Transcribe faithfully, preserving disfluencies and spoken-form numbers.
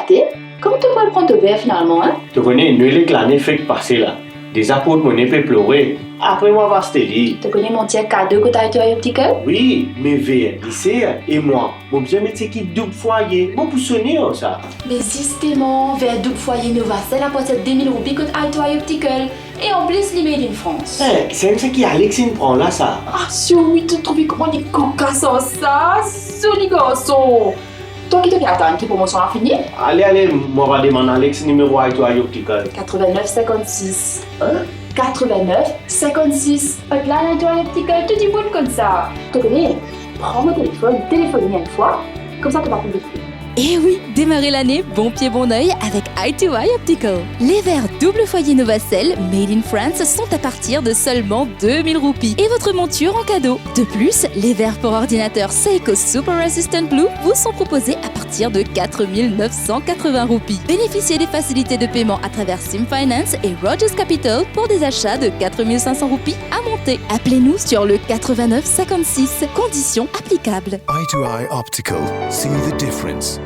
Te, kouma to pou al pran to ver finalman, en? To kone, Nwel ek lane fek pase la. Deza portmone pe plore. Apre mo ava aste li. To kone mo ti kado kot Eye to Eye Optical? Wi, me ver li ser, e mwa, mo bizin met seki doub fwaye. Mo pou sone ar sa. Me zisteman, ver doub fwaye Novacell apartir de mil roupi kot Eye to Eye Optical. E anplis, li made in France. Eh, sa enn seki Alex inn pran la, sa. Ah, si wi, to trouve kouma li kokas ar sa, zoli garson. Twa ki to pe atann, ki promosion la fini? Ale, ale, mo va demann Alex nimero Eye to Eye Optical. Quatre-vingt-neuf cinquante-six. Hein? Quatre-vingt-neuf cinquante-six. Hotline Eye to Eye Optical, tou dimoun konn sa. To kone, pran mo telefonn, telefonn li enn fwa, koumsa to pa pou bliye. Eh wi, démarrez l'année bon pied bon oeil avec Eye to Eye Optical. Les verres double foyer Novacell, made in France, sont à partir de seulement deux mille roupies et votre monture en cadeau. De plus, les verres pour ordinateur Seiko Super Assistant Blue vous sont proposés à partir de quatre mille neuf cent quatre-vingts roupies. Bénéficiez des facilités de paiement à travers Sim Finance et Rogers Capital pour des achats de quatre mille cinq cents roupies à monter. Appelez-nous sur le quatre-vingt-neuf cinquante-six. Conditions applicables. Eye to Eye Optical. See the difference.